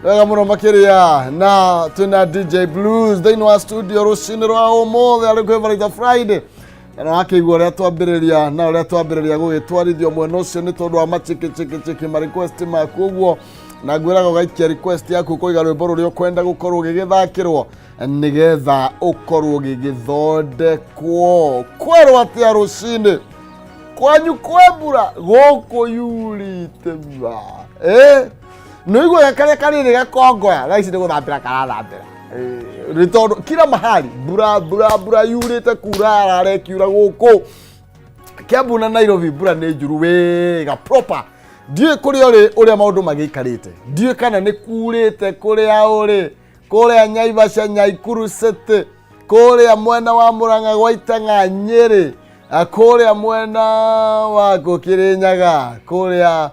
Wega mũno makĩria na twĩna DJ Blues thĩinĩ wa studio rũcinĩ rwa ũmũthĩ arĩ kwĩ Barita Friday. Na nĩ wakĩigua ũrĩa twambĩrĩria na ũrĩa twambĩrĩria gũgĩtwarithio mwena ũcio nĩ tondũ wa machĩkĩ chĩkĩ chĩkĩ ma request maku ũguo, na ngwĩraga ũgaikia request yaku ũkoiga rwĩmbo rũrĩa ũkwenda gũkorwo ũgĩgĩthakĩrwo nĩgetha ũkorwo ũgĩgĩthondekwo. Kwerwo atĩa rũcinĩ kwanyu kwĩ mbura? Gũkũ yurĩte ma nĩ ũiguaga karĩa karĩrĩ gakongoya thaa ici nĩ gũthambĩra karathambĩra. Nĩ tondũ kila mahali mbura mbura mbura yurĩte kura arara ĩkiura gũkũ Kiambu na Nairobi. Mbura nĩ njuru wega proper. Ndiũĩ kũrĩa ũrĩ ũrĩa maũndũ magĩikarĩte, ndiũĩ kana nĩ kurĩte kũrĩa ũrĩ, kũrĩa Nyaivasha, Nyaikuru City, kũrĩa mwena wa Murang'a gwa Itang'a, Nyĩrĩ, kũrĩa mwena wa Kĩrĩnyaga, kũrĩa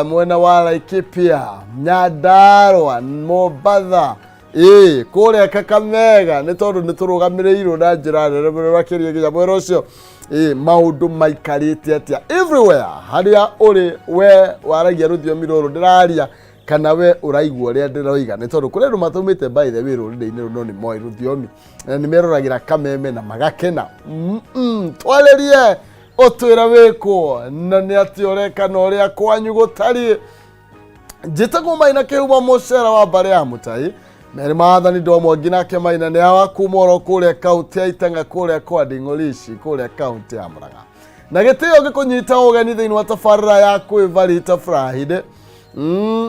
mwena wa Laikipia, Nyandarua, Mombatha, ĩĩ kũrĩa Kakamega, nĩ tondũ nĩ tũrũgamĩrĩirwo na njĩra nene mũno makĩria nginya mwena ũcio. Ĩĩ maũndũ maikarĩte atĩa everywhere harĩa ũrĩ, we waragia rũthiomi rũrũ ndĩraria kana we ũraigua ũrĩa ndĩroiga? Nĩ tondũ kũrĩ andũ matũmĩte, by the way, rũrĩrĩ-inĩ rũu no nĩ moĩ rũthiomi na nĩ meroragĩra kameme na magakena. Twarĩrie ũtwĩre wĩkwo na nĩ atĩ ũreka na ũrĩa kwanyu gũtariĩ. Njĩtagwo Maina Kĩhumo, mũcera wa mbarĩ ya Mũtai merĩ maathani ndomwe nginake Maina nĩ awa kuma oro kũrĩa kaunti ya Itang'a, kũrĩa kwa Nding'orici, kũrĩa kaunti ya Murang'a, na gĩtĩo gĩkũnyita ũgeni thĩinĩ wa tabarĩra ya Kwĩbarita Friday.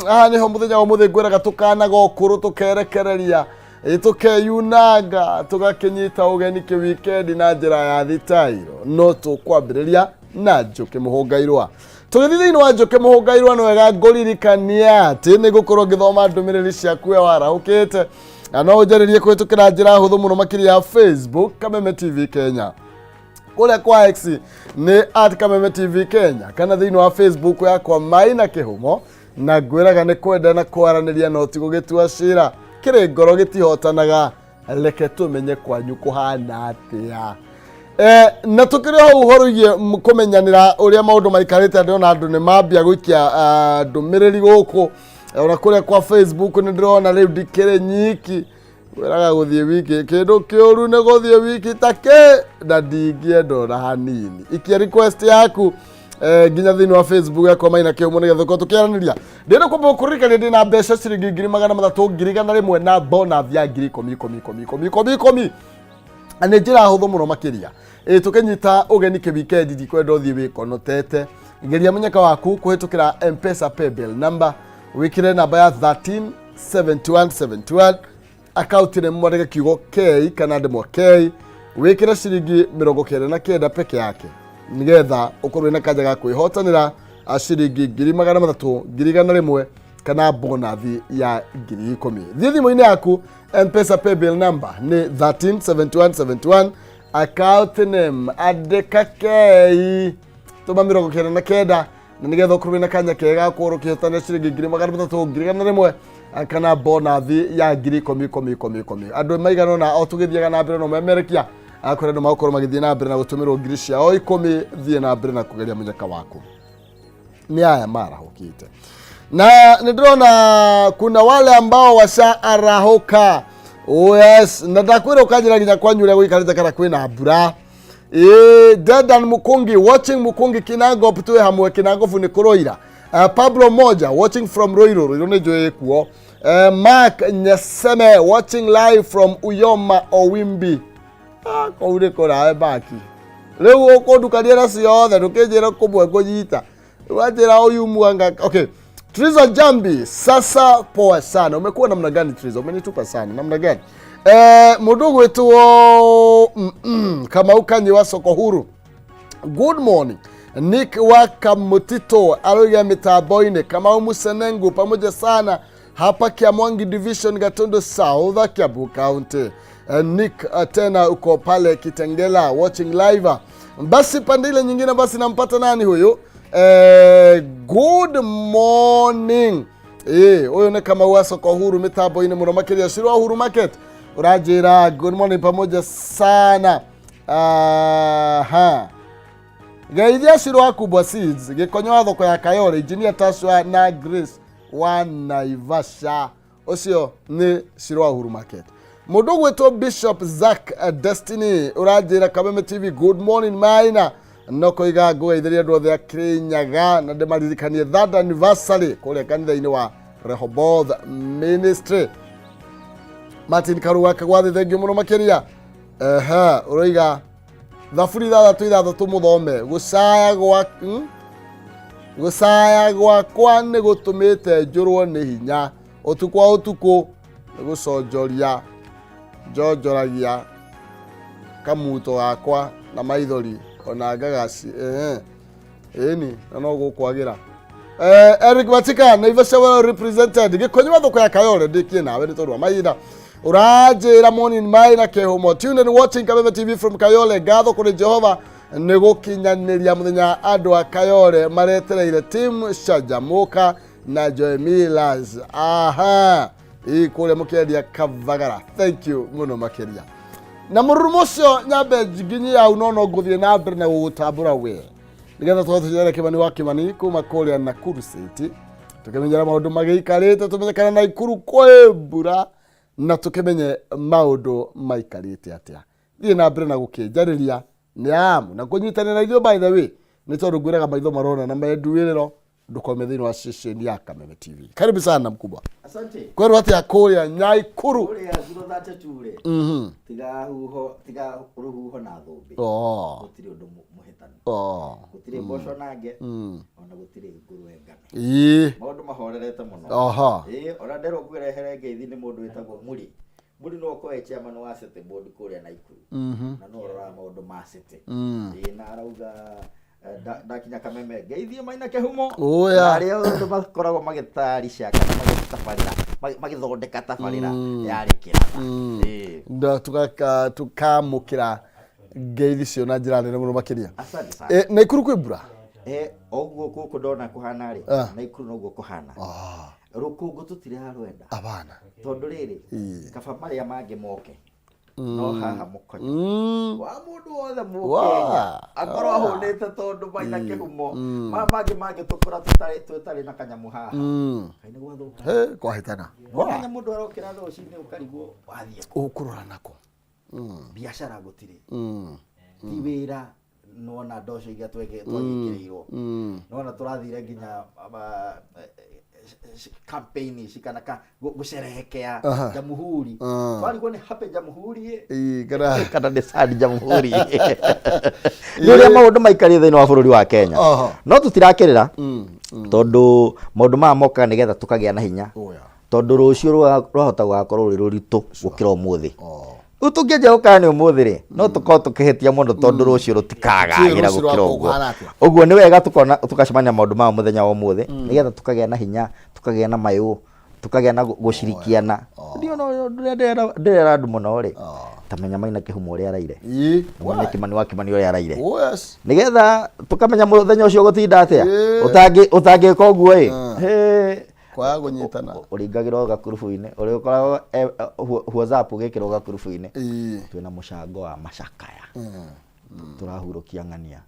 Haha nĩho mũthenya wa ũmũthĩ ngwĩraga tũkanaga ũkũrũ, tũkerekereria, tũkeyunanga, tũgakĩnyita ũgeni kĩwikendi na njĩra ya thitairo. No tũkwambĩrĩria na Njũkĩ Mũhũngairwa. Tũgĩthiĩ thĩinĩ wa Njũkĩ Mũhũngairwa, nĩ wega ngũririkania atĩ nĩ ngũkorwo ngĩthoma ndũmĩrĩri ciaku we warahũkĩte, na no ũnjarĩrie kũhĩtũkĩra njĩra hũthũ mũno makĩria ya Facebook, Kameme TV Kenya, kũrĩa kwa X nĩ @KamemeTV Kenya, kana thĩinĩ wa Facebook yakwa Maina Kĩhumo. Na ngwĩraga nĩ kwenda na kwaranĩria no ti gũgĩtua cira, kĩrĩ ngoro gĩtihotanaga. Reke tũmenye kwanyu kũhana atĩa. Na tukĩrĩ hau ũhoro wĩgiĩ kũmenyanĩra ũrĩa maũndũ maikarĩte, ndĩrona andũ nĩ mambia gũikia ndũmĩrĩri gũkũ ona kũrĩa kwa Facebook. Nĩ ndĩrona rĩu ndikĩrĩ nyiki. Wĩraga gũthiĩ wiki, kĩndũ kĩũru nĩ gũthiĩ wiki ta kĩ, na ndingĩenda ona hanini. Ikia request yaku nginya thĩinĩ wa Facebook yakwa Maina Kĩhumo nĩgetha tũkorwo tũkĩaranĩria. Ndĩrenda kwamba gũkũririkania ndĩna mbeca ciringi 300,000, 100,000 na bonus ya 10,000 ikũmi ikũmi ikũmi ikũmi ikũmi. Na nĩ njĩra hũthũ mũno makĩria ĩ tũkĩnyita ũgeni kĩwikendi. Ndikwenda ũthiĩ wĩkonotete. Geria mũnyaka waku kũhĩtũkĩra M-Pesa paybill number, wĩkĩre namba ya 137171, akaunti nĩ mwandĩke kiugo K kana ndemwa K, wĩkĩre ciringi 99 peke yake nĩgetha ũkorwo wĩna kanya ga kwĩhotanĩra ciringi 300,000, 100,000 kana bonathi ya 10,000. Thiĩ thimũ-inĩ yaku, M-Pesa paybill number nĩ 137171, account name andĩka K, tũma 99 na nĩgetha ũkorwo wĩna kanya kega ga gũkorwo ũkĩhotanĩra ciringi 300,000, 100,000 kana bonathi ya 10,000 ikũmi ikũmi ikũmi. Andũ maigana ũna o tũgĩthiaga na mbere no memerekia kũrĩ andũ magũkorwo magĩthiĩ na mbere na gũtũmĩrwo ngiri ciao 10. Thiĩ na mbere na kũgeria mũnyaka waku. Nĩ aya marahũkĩte na nĩ ndĩrona kuna wale ambao washaarahũka. Oh yes, na ndakwĩra ũkanjĩra nginya kwanyu ũrĩa gũikarĩte kana kwĩna mbura. Ĩĩ, Dedan Mukungi watching Mukungi Kinangop, twĩ hamwe Kinangobu nĩ kũroira. Pablo Moja watching from Ruiru. Ruiru nĩ njũĩ kuo. Mark Nyeseme watching live from Uyoma Owimbi. Kũu nĩ kũrae baki rĩu ũkũndukania na ciothe, ndũkĩnjĩra kũmwe ngũnyita wanjĩra ũyu mwanga. Okay, Triza Jambi, sasa poa sana. Umekuwa namna gani, Triza? Umenitupa sana namna gani? Mũndũ ũgwĩtwo Kamau Kanyi wa Soko Huru, good morning. Nick wa Kamutito aroiga mitambo-inĩ. Kamau Musenengu, pamoja sana hapa Kiamwangi Division, Gatundu South, Kiambu County. Nick, tena uko pale Kitengela watching live. Basi pande ile nyingine basi nampata nani huyu? Good morning. Ũyũ nĩ Kamau wa Soko Huru mitambo-inĩ mũno makĩria. Shirwa Huru Market ũranjĩra good morning, pamoja sana. Aha. Geithia Shirwa Kubwa Seeds, Gĩkonyo wa thoko ya Kayole, Engineer Taswa na Grace. Wa Naivasha ũcio nĩ Ciro wa Uhuru Market. Mũndũ ũgwĩtwo Bishop Zack Destiny ũranjĩra Kameme TV, good morning Maina, no koiga ngũgeithĩria andũ othe a Kĩrĩnyaga na ndĩmaririkanie third anniversary kũrĩa kanitha-inĩ wa Rehoboth Ministry. Martin Karuga Kagwathi, thengiũ mũno makĩria. Ehe, ũroiga Thaburi 66 mũthome gũcaya gwa Gũcaya gwakwa nĩ gũtũmĩte njũrwo nĩ hinya, ũtukũ wa ũtukũ nĩ gũconjoria njonjoragia kamuto gakwa na maithori ona ngagaci ĩni na no gũkwagĩra. Eric Matika, Naivasha well represented, Gĩkonyo wa thoko ya Kayole, ndĩkie nawe nĩ tondũ wa mahinda. Ũranjĩra morning mai na kĩhumo, tune and watching Kameme TV from Kayole. Ngatho kũrĩ Jehova nĩ gũkinyanĩria mũthenya andũ a Kayole maretereire, team Canjamũka na Joy Millers. Aha, ii kũrĩa mũkĩendia Kavagara, thank you mũno makĩria. Na mũrurumo ũcio nyambe nginyi yau no ngũthiĩ na mbere na gũgũtambũra we nĩgetha tũhote tũcere Kĩmani wa Kĩmani kuma kũrĩa Nakuru City, tũkĩmenyera maũndũ magĩikarĩte, tũmenye kana Naikuru kwĩ mbura na tũkĩmenye maũndũ maikarĩte atĩa. Thiĩ na mbere na gũkĩnjarĩria nĩ amu na kũnyitanĩra na ithuĩ. By the way, nĩ tondũ ngwĩraga maitho marona na menduĩrĩro ndũkome thĩinĩ wa ceceni ya Kameme TV. Karibu sana mkubwa. Asante. Kwerwo atĩa kũrĩa Nyaikuru? Kũrĩa 032 rĩ, tiga huho, tiga rũhuho na thũmbĩ. Gũtirĩ ũndũ mũhĩtanu. Gũtirĩ mboco nange, ona gũtirĩ ngũrwe ngano. Maũndũ mahorerete mũno. Ĩĩ, ona nderwo ngwĩrehere ngeithi nĩ mũndũ wĩtagwo Muri. Muri no ũkorwo e chairman wa City Board kũrĩa Naikuru. Na no ũroraga maũndũ ma City. Ĩĩ, na arauga ndakinya Kameme ngeithie Maina Kĩhumo. Oya. Na arĩa othe makoragwo magĩtayarisha kana magĩtabarĩra, magĩthondeka tabarĩra ya Rĩkĩratha. Ĩĩ. Na tukamũkĩra ngeithi cio na njĩra nene mũno makĩria. Asante sana. Naikuru kwĩ mbura? Oguo gũkũ ndona kũhana rĩ, Naikuru noguo kũhana. Rũkũngũ tũtirarwenda. Abana. Tondũ rĩrĩ, kaba marĩa mangĩ moke no haha mũkonyo wa mũndũ wothe mũkenya akorwo ahũnĩte, tondũ Maina Kĩhumo maya mangĩ mangĩtũkora tũtarĩ na kanyamũ haha. Kaĩ nĩ gwathũka. He, kwahĩtana. Wamenya mũndũ arokĩra rũcinĩ ũkarigwo wathiĩ kũ? Ũkũrora nako. Biacara gũtirĩ, ti wĩra. Nĩwona ndoco iria twagĩkĩrĩirwo, nĩwona tũrathire nginya campaign ici kana gũcerehekea Jamhuri. Twarigwo nĩ happy Jamhuri ĩ, Ĩĩ, kana kana nĩ sad Jamhuri, nĩ ũrĩa maũndũ maikarĩte thĩinĩ wa bũrũri wa Kenya. No tũtirakĩrĩra tondũ maũndũ maya mokaga nĩgetha tũkagĩa na hinya, tondũ rũciũ rwahota gũgakorwo rwĩ rũritũ gũkĩra ũmũthĩ. Rĩu tũngĩanjia gũkaya nĩ ũmũthĩ rĩ, no tũkorwo tũkĩhĩtia mũno tondũ rũciũ rũtikagagĩra Rũciũ gũkĩra rwakorwo ũguo. kũhana atĩa? Ũguo nĩ wega tũkona tũgacemania maũndũ maya mũthenya wa ũmũthĩ nĩgetha tũkagĩa na hinya, tũkagĩa na mayũ, tũkagĩa na gũcirikiana. Ndiona ũndũ ũrĩa ndĩrera andũ mũno rĩ, ta menya Maina Kĩhumo ũrĩa araire, ũmenye Kĩmani wa Kĩmani ũrĩa araire, nĩgetha tũkamenya mũthenya ũcio ũgũtinda atĩa. Ũtangĩka ũguo ĩ, Kwaga kũnyitana. Ũringagĩrwo gakurubu-inĩ ũrĩa ũkoragwo WhatsApp ũgĩkĩrwo gakurubu-inĩ. Twĩna mũcango wa macakaya, tũrahurũkia ng'ania.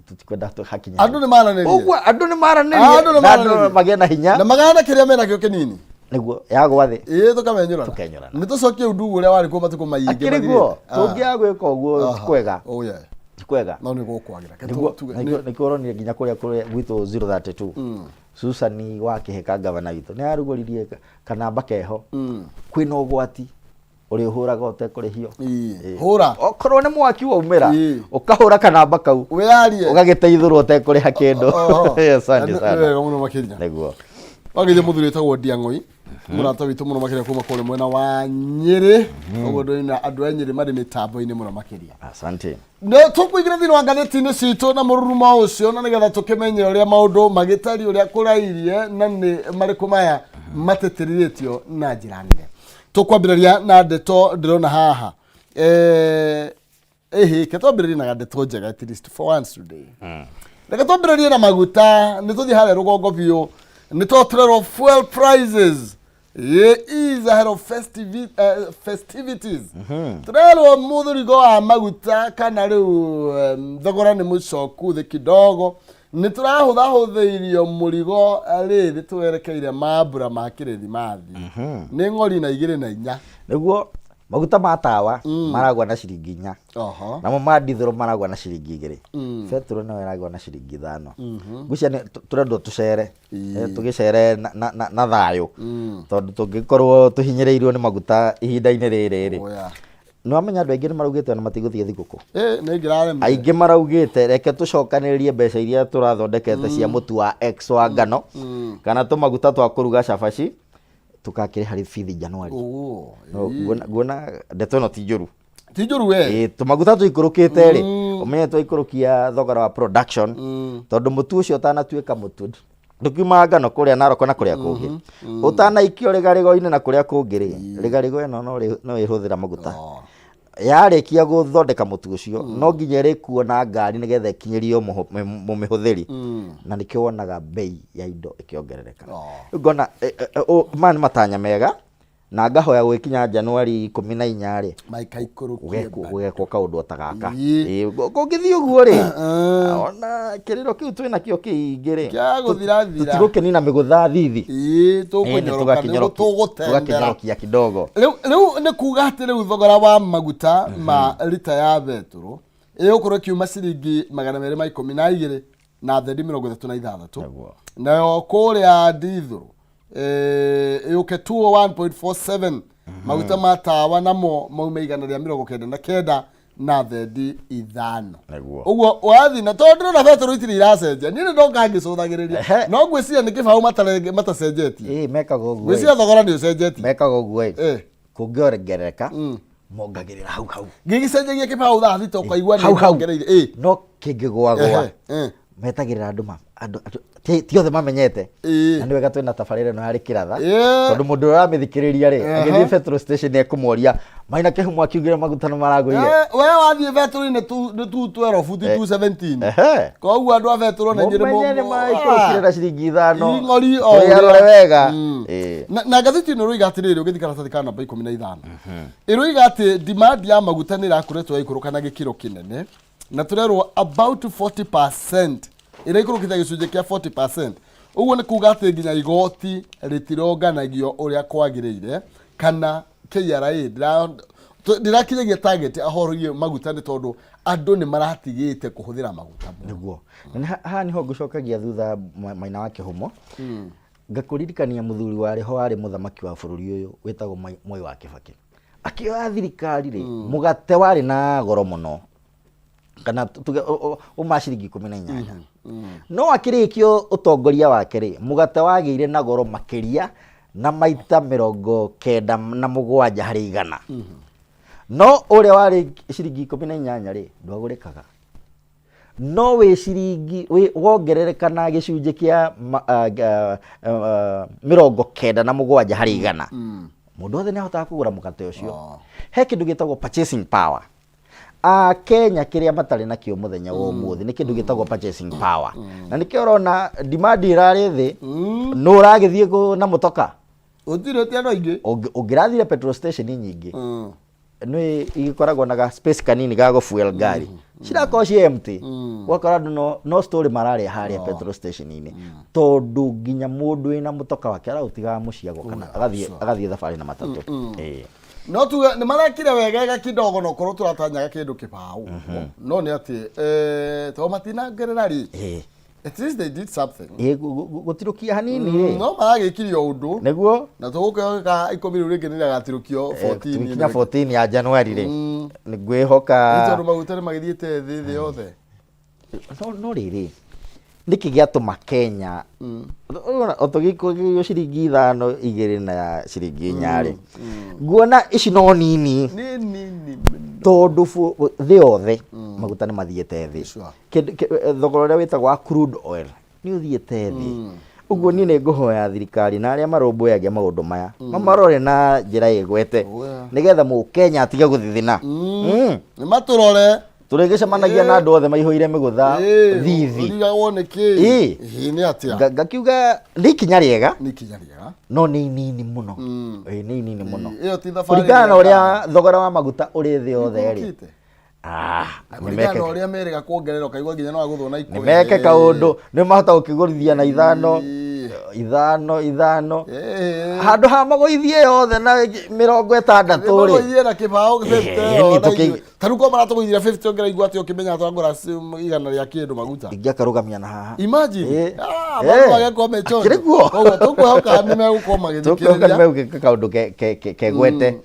Tutikwenda hakinya. Andũ nĩ maranĩrie. Ũguo andũ nĩ maranĩrie. Andũ nĩ na andũ maranĩrie. magĩe na hinya. Na magana kĩrĩa menakĩo kĩnini. Nĩguo yagwa thĩ. Ĩĩ, tũkamenyũrana. Tũkenyũrana. Nĩ tũcokie undugu ũrĩa warĩ kuo matukũ maingĩ Akĩrĩ guo mathirĩte. tũngĩaga gwĩka ũguo ti kwega. Oh yeah. Ti kwega. No nĩ gũkwagĩra. Reke Nĩguo tuge- nĩkĩo ũronire nginya kũrĩa gwitũ 032 Susan wa Kĩhĩka, gavana witũ, nĩ arugũririe kanamba keho kwĩna ũgwati ũrĩa ũhũraga ũtekũrĩhio. Hũra. Okorwo nĩ mwaki waumĩra, ũkahũra kanamba kau, Wĩyarie. ũgagĩteithũrwo ũtekũrĩha kĩndũ. Asante Nĩ sana. wega mũno makĩria. Nĩguo. Wagĩire mũthuri wĩtagwo Ndiang'oi, mũrata witũ mũno makĩria kuma kũrĩa mwena wa Nyĩrĩ. Ũguo ndĩna andũ a Nyĩrĩ marĩ mĩtambo-inĩ mũno makĩria. Asante. Nĩ tũkũingĩra thĩinĩ wa ngathĩti-inĩ citũ na mũrurumo ũcio na nĩgetha tũkĩmenye ũrĩa maũndũ magĩtariĩ, ũrĩa kũrairie na nĩ marĩkũ maya matĩtĩrithĩtio na njĩra nene. Tũkwambĩrĩria na ndeto ndĩrona haha. Ĩhĩ, ke twambĩrĩrie na ndeto njega at least for once today. Reke twambĩrĩrie na maguta. Nĩ tũthiĩ harĩa rũgongo biũ, nĩ tũrerwo fuel prices ye is ahead of festivities. Tũrerwo mũthurigo wa maguta kana rĩu thogora nĩ mũcoku thĩ kidogo. Nĩ tũrahũthahũthĩirio mũrigo rĩrĩ twerekeire mambura ma kĩrĩthimathi. Nĩ ng'ori na igĩrĩ na inya. Nĩguo maguta ma tawa maragwa na ciringi 4. Namo ma ndithũrũ maragwa na ciringi 2. Betũrũ nayo ĩragwa na ciringi 5. Ngwĩciria nĩ tũrendwo tũcere. Tũgĩcere na thayũ. Tondũ tũngĩkorwo tũhinyĩrĩirio nĩ maguta ihinda-inĩ rĩrĩ rĩ. Nĩ wamenya andũ aingĩ nĩ maraugĩte ona matigũthiĩ thigũkũ. Nĩ ngĩraremire. Aingĩ maraugĩte reke tũcokanĩrĩrie mbeca iria tũrathondekete cia mũtu wa X wa ngano kana tũmaguta twa kũruga cabaci tũgakĩrĩha bithi Januari. No, nguona ndeto ĩno ti njũru. Ti njũru we. Tũmaguta tũikũrũkĩte rĩ, ũmenye twaikũrũkia thogora wa production, tondũ mũtu ũcio ũtanatuĩka mũtu ndũkiumaga ngano kũrĩa Narok na kũrĩa kũngĩ, ũtanaikio rĩgarĩgo-inĩ na kũrĩa kũngĩ rĩ, rĩgarĩgo ĩno no ĩhũthĩra maguta. Yarĩkia gũthondeka mũtu ũcio no nginya ĩrĩkuo na ngari nĩgetha ĩkinyĩrio mũmĩhũthĩri, na nĩkĩo wonaga bei ya indo ĩkĩongerereka. Rĩu ngona maya nĩ matanya mega na ngahoya gũgĩkinya Januari 14 rĩ, Maikaikũrũkie gũgekwo gũgekwo kaũndũ o ta gaka. Kũngĩthiĩ ũguo rĩ, ona kĩrĩro kĩu twĩnakĩo kĩingĩ rĩ, Kĩa gũthirathira. Tũtigũkĩnina mĩgũtha thithi. Tũkũnyoroka, nĩguo tũgũtendera. Tũgakĩnyorokia kidogo. Rĩu nĩ kuga atĩ rĩu thogora wa maguta ma rita ya betũrũ ĩgũkorwo ĩkiuma ciringi 212 na thendi 36. Nayo kũrĩa ndithũrũ yũke 201.47, maguta ma tawa namo maume 199 na thendi 5. Ũguo wathi na tondũ ndĩrona betũrũ itirĩ iracenjia, niĩ nĩ ndoka ngĩcũthagĩrĩria. No ngwĩciria nĩ kĩbaũ matacenjetie. Mekaga ũguo. Ngwĩciria thogora nĩ ũcenjetie. Mekaga ũguo. Kũngĩongerereka mongagĩrĩra hau hau. Gĩgĩcenjagia kĩbaũ thaa 6 ũkaigua nĩ Hau hau. mongereire. No kĩngĩgwagwa metagĩrĩra andũ andũ ti othe mamenyete. Na nĩ wega twĩna tabarĩra ĩno ya Rĩkĩratha. Tondũ mũndũ ũrĩa ũramĩthikĩrĩria rĩ, agĩthiĩ petrol station ekũmoria maina kĩhumo akiugire maguta nĩ maragũire. We wathiĩ betũrũ-inĩ nĩ tu 12 ti tu 17. Koguo andũ a betũrũ na inyuĩ nĩ Mũmenye nĩ maikũrũkire na ciringi 5. Ing'ori o Twĩarore ũrĩa. wega. Na ngathĩti ĩno ĩroiga atĩrĩrĩ, ũgĩthiĩ karatathi ka namba 15. Ĩroiga atĩ demand ya maguta nĩ ĩrakoretwo yaikũrũka na gĩkĩro kĩnene, na tũrerwo about 40%, ĩraikũrũkĩte gĩcunjĩ kĩa 40%. Ũguo nĩ kuga atĩ nginya igoti rĩtironganagio ũrĩa kwagĩrĩire, kana KRA ndĩrakinyagia target ahorogie maguta nĩ tondũ andũ nĩ maratigĩte kũhũthĩra maguta mũno. Nĩguo. Na haha nĩho ngũcokagia thutha maina wa kĩhumo. Ngakũririkania mũthuri warĩ ho warĩ mũthamaki wa bũrũri ũyũ wĩtagwo Mwai wa Kĩbakĩ. Akĩoya thirikari rĩ, mũgate warĩ na goro mũno, kana tuge uma ciringi 18. No akĩrĩkia ũtongoria wake rĩ, mũgate wagĩire na goro makĩria na maita 97 harĩ igana. No ũrĩa warĩ ciringi 18 rĩ, ndwagũrĩkaga. No wĩ ciringi, wĩ wongerereka na gĩcunjĩ kĩa 97 harĩ igana. Mũndũ wothe nĩ ahotaga kũgũra mũgate ũcio. He kĩndũ gĩtagwo purchasing power. Kenya kĩrĩa matarĩ nakĩo mũthenya wa ũmũthĩ nĩ kĩndũ gĩtagwo purchasing power. Na nĩkĩo ũrona demand ĩrarĩ thĩ, nũ ũragĩthiĩ na mũtoka? Gũtirĩ, ti andũ aingĩ. Ũngĩrathire petrol station nyingĩ, nĩ igĩkoragwo na ga space kanini ga gũ fuel ngari, cirakorwo ci empty. Ũgakora andũ no story mararĩa harĩa petrol station-inĩ, tondũ nginya mũndũ wĩna mũtoka wake araũtigaga mũciĩ agoka na agathiĩ thabarĩ na matatũ. No tuge nĩ marekire wegega kidogo, no korwo tũratanyaga kĩndũ kĩbaũ ũguo. No nĩ atĩ tondũ matinangerera rĩ, at least they did something. Gũtirũkia hanini rĩ. No maragĩkire o ũndũ. Nĩguo. Na tũgũkĩoka 10 rĩu rĩngĩ nĩrĩgatirũkio 14. Tũgĩkinya 14 ya January rĩ, nĩ ngwĩhoka. Nĩ tondũ maguta nĩ magĩthiĩte thĩ yothe. No rĩrĩ, nĩkĩ gĩatũma Kenya o tũgĩkũgĩrio ciringi 5 2 na ciringi 4 rĩ, nguona ici no nini. Nĩ nini mũno. Tondũ thĩ yothe maguta nĩ mathiĩte thĩ. Thogora ũrĩa wĩtagwo wa crude oil nĩ ũthiĩte thĩ. Ũguo niĩ nĩ ngũhoya thirikari na arĩa marũmbũyagia maũndũ maya mamarore na njĩra ĩgwete, nĩgetha mũkenya atige gũthithina. Nĩ matũrore. Tũrĩgĩcemanagia na andũ othe maihũire mĩgũtha thithi. Ũrigagwo nĩ kĩ? Ĩ, nĩ atĩa? Ngakiuga nĩ ikinya rĩega. Nĩ ikinya rĩega. No nĩ inini mũno. Ĩ, nĩ inini mũno. Ĩyo ti thabarĩ Kũringana na ĩrĩa ũrĩa thogora wa maguta ũrĩ thĩ yothe rĩ. Ikũrũkĩte? Ah, Kũringana na nĩmeke ũrĩa merĩga kuongerera ũkaigua nginya no agũthwo na ikũmi. Nĩmeke kaũndũ nĩ mahota gũkĩgũrithia na ithano Ĩĩ. ithano ithano Ĩĩ. handũ ha magũithie yothe na 60 rĩ. Nĩmagũithie na kĩbaũ 50 Ĩĩ, ona nĩ tũkĩ- ithuĩ. Ta rĩu korwo maratũgũithia 50 ũngĩraigua atĩ ũkĩmenya twagũra igana rĩa kĩndũ maguta. Ingĩakarũgamia na haha. Imagine. Ĩĩ. Ah, Ĩĩ. maũndũ magĩkorwo me chonjo. Akĩrĩ guo. Koguo tũkwĩhoka nĩ megũkorwo Tũkwĩhoka magĩthikĩrĩria. nĩ megũgĩka kaũndũ kegwete.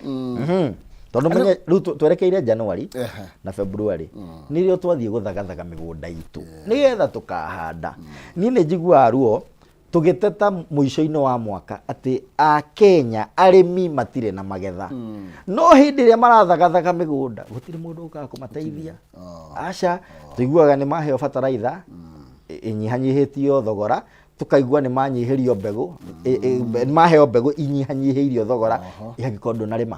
Tondũ menye rĩu twerekeire January na February nĩrĩo twathiĩ gũthagathaga mĩgũnda itũ nĩgetha tũkahanda. Niĩ nĩ njiguaga ruo tũgĩteta mũico-inĩ wa mwaka atĩ Akenya arĩmi matirĩ na magetha, no hĩndĩ ĩrĩa marathagathaga mĩgũnda gũtirĩ mũndũ ũkaga kũmateithia. Aca, tũiguaga nĩ maheo bataraitha ĩnyihanyihĩtio thogora, tũkaigua nĩ manyihĩrio mbegũ, nĩ maheo mbegũ inyihanyihĩirio thogora, angĩkorwo ndũnarĩma.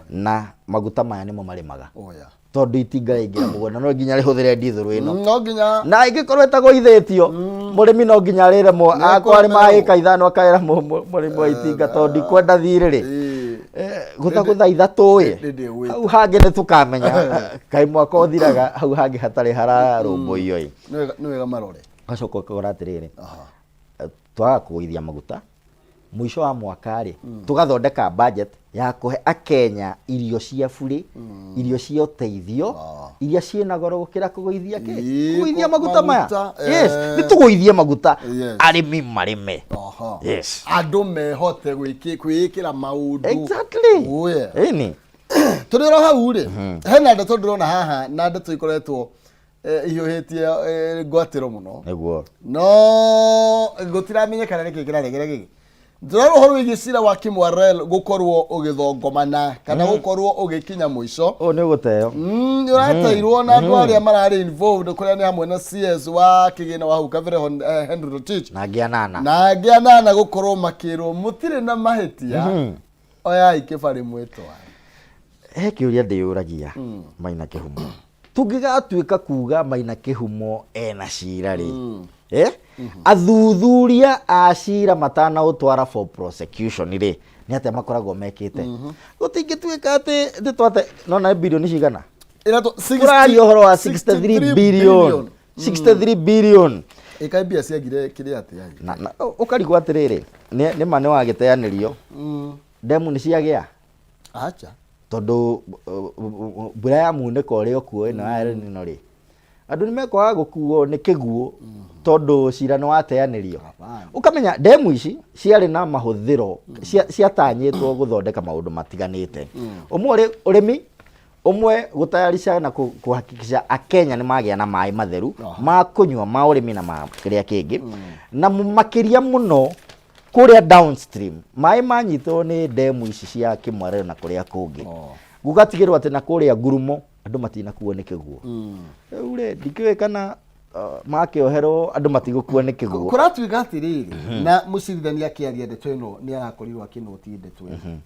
Na maguta maya nĩmo marĩmaga. Tondũ itinga rĩaingĩra mũgũnda no nginya rĩhũthĩre ndithũrũ ĩno. No nginya. Na ĩngĩkorwo ĩtagũithĩtio, mũrĩmi no nginya arĩre Nĩ akorwo arĩma ekũremererwo. ĩka 5 akaĩra mũrĩmi wa itinga tondũ ndikwenda thirĩ rĩ. Gũthagũtha ithatũ ĩ. Ndĩ ndĩũĩ. Hau hangĩ nĩ tũkamenya kaĩ mwaka ũthiraga hau hangĩ hatarĩ hararũmbũiyo ĩ. Nĩ wega marore. Ũgacoka ũkora atĩrĩrĩ, twaga kũgũithia maguta mũico wa mwaka rĩ, tũgathondeka budget ya kũhe Akenya irio cia burĩ, irio cia ũteithio, iria ciĩna goro gũkĩra kũgũithia kĩ? Kũgũithia maguta maya. Maguta, Yes, nĩ tũgũithie maguta, Yes. arĩmi marĩme. Yes. Andũ mehote kwĩĩkĩra maũndũ. Exactly. Oh, yeah. Ĩni. Tũrĩ oro hau rĩ, hena ndeto ndĩrona haha na ndeto ikoretwo ihiũhĩtie ngwatĩro mũno. Nĩguo. No gũtiramenyekana nĩkĩ kĩraregera gĩkĩ. Ndĩrona ũhoro wĩgiĩ cira wa Kimwarel gũkorwo ũgĩthongomana kana gũkorwo ũgĩkinya mũico. Ũyũ nĩ ũgũteo. Nĩ ũrateirwo na andũ arĩa mararĩ involved kũrĩa nĩ hamwe na CS wa kĩgĩna wa hau kabere Henry Rotich. Na angĩ anana. Na angĩ anana gũkorwo makĩrwo mũtirĩ na mahĩtia. Oyai kĩbarĩ mwĩtware. He kĩũria ndĩyũragia Maina Kĩhumo. Tũngĩgatuĩka kuga Maina Kĩhumo ena cira rĩ, Athuthuria a cira matanaũtwara for prosecution rĩ, nĩ atĩa makoragwo mekĩte? Gũtingĩtuĩka atĩ nĩ twate, no na bilioni cigana? Ĩratũ Tũraria ũhoro wa 63 63 billion. billion. 63 billion. Ĩkaĩ mbia ciagire kĩrĩa atĩa? Na ũkarigwo atĩrĩrĩ, nĩ ma nĩ wagĩteanĩrio. Ndemu nĩ ciagĩa? Acha. Tondũ mbura ya munĩko ũrĩa ũkuo ĩno ya El Nino rĩ, andũ nĩ mekwaga gũkuo nĩ kĩguũ tondũ cira nĩ wateanĩrio. Hapana. Ũkamenya ndemu ici ciarĩ na mahũthĩro, ciatanyĩtwo gũthondeka maũndũ matiganĩte. Ũmwe ũrĩ ũrĩmi, ũmwe gũtayarisha na kũhakikisha Akenya nĩ magĩa na maĩ matheru ma kũnyua, ma ũrĩmi na ma kĩrĩa kĩngĩ. Na makĩria mũno kũrĩa downstream, maĩ manyitwo nĩ ndemu ici cia Kĩmwarero na kũrĩa kũngĩ. Gũgatigĩrwo atĩ na kũrĩa ngurumo andũ matinakuo nĩ kĩguũ. Rĩu rĩ, ndikĩũĩ kana makĩoherwo andũ matigũkua nĩ kĩguũ. Kũratuĩka atĩrĩrĩ, na mũcirithania akĩaria ndeto ĩno nĩ arakorirwo akĩnũti ndeto ĩno.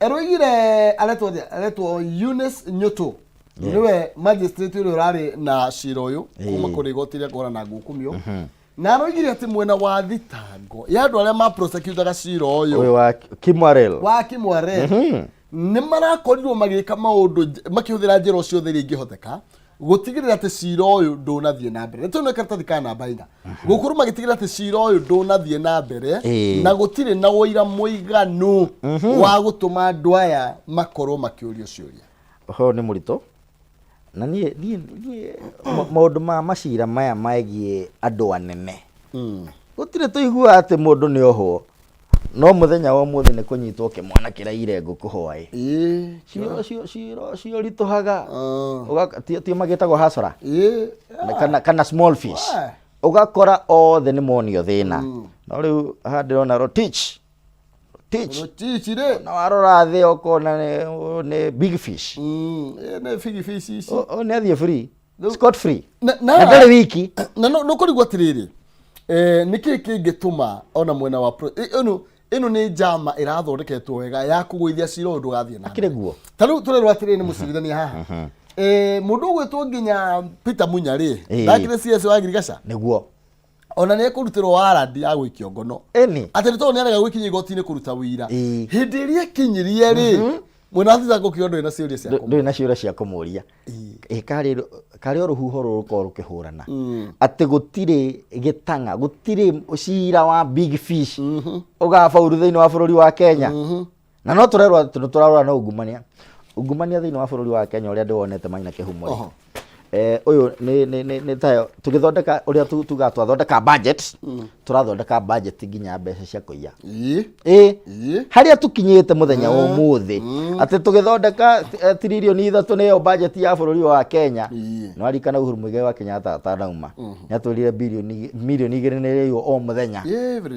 Eroigire aretwo atĩa? Aretwo Eunice Nyutu. Nĩwe magistrate ũrĩa ũrarĩ na cira ũyũ kuma kũrĩ igoti rĩa kũhũrana na ngukumio. Na aroigire atĩ mwena wa thitango ya andũ arĩa ma prosecutaga cira ũyũ Ũyũ wa Kimwarel. wa Kimwarel nĩ marakorirwo magĩka maũndũ makĩhũthĩra njĩra ciothe iria ingĩhoteka gũtigĩrĩra atĩ cira ũyũ ndũnathiĩ na mbere. Nĩtũĩ nĩ karatathi ka namba inya. Gũkorwo magĩtigĩrĩra atĩ cira ũyũ ndũnathiĩ na mbere na gũtirĩ na ũira mũiganu wa gũtũma andũ aya makorwo makĩũrio ciũria. Ũhoro nĩ mũritũ. Na niĩ, niĩ, niĩ, maũndũ ma macira maya megiĩ andũ anene. Gũtirĩ tũiguaga atĩ mũndũ nĩ ohwo. No mũthenya wa ũmũthĩ nĩ kũnyitwo kĩmwana kĩraire ngũkũ hwaĩ. Cio ritũhaga. Tio magĩtagwo hasora? Kana small fish. Ũgakora othe nĩ monio thĩna. No rĩu haha ndĩrona Rotich. Rotich. Rotich rĩ. Na warora thĩ ũkona nĩ big fish. Nĩ big fish ici. Nĩ athiĩ free. Scot free. Na Na ndarĩ wiki. Na no kũrigwo atĩrĩrĩ, nĩ kĩĩ kĩngĩtũma ona mwena wa ĩno nĩ njama ĩrathondeketwo wega ya kũgũithia cira ũyũ ndũgathiĩ na Akĩrĩ mbere. guo. Ta rĩu tũrerwo atĩrĩrĩ nĩ mũcirithania haha. Mũndũ ũgwĩtwo nginya Peter Munya rĩ, ndakĩrĩ CS wa Girigaca? Nĩguo. Ona nĩ ekũrutĩrwo warrant ya gũikio ngono. Ĩni. Atĩ nĩ tondũ nĩ arega gwĩkinyia igoti-inĩ kũruta ũira. Hĩndĩ ĩrĩa ekinyirie rĩ, Mwena wa thitango kĩo ndũrĩ na ciũria cia kũmũria. Ndũrĩ na ciũria cia kũmũria. Ĩ karĩ o rũhuho rũrũkorwo rũkĩhũrana atĩ gũtirĩ gĩtang'a, gũtirĩ cira wa big fish ũgabauru thĩinĩ wa bũrũri wa Kenya. Na no tũrerwo atĩ nĩ tũrarora na ungumania. Ungumania thĩinĩ wa bũrũri wa Kenya ũrĩa ndĩwonete Maina Kĩhumo rĩ. Eh, ũyũ nĩ nĩ nĩ nĩ tayo tũgĩthondeka ũrĩa tugaga twathondeka budget, tũrathondeka budget nginya mbeca cia kũiya. Ĩ harĩa tũkinyĩte mũthenya wa ũmũthĩ atĩ tũgĩthondeka tiririoni 3 nĩyo budget ya bũrũri wa Kenya. Nĩ waririkana Uhuru Muigai wa Kenyatta atanauma nĩ atwĩrire birioni milioni 2 nĩ ĩrĩirwo o mũthenya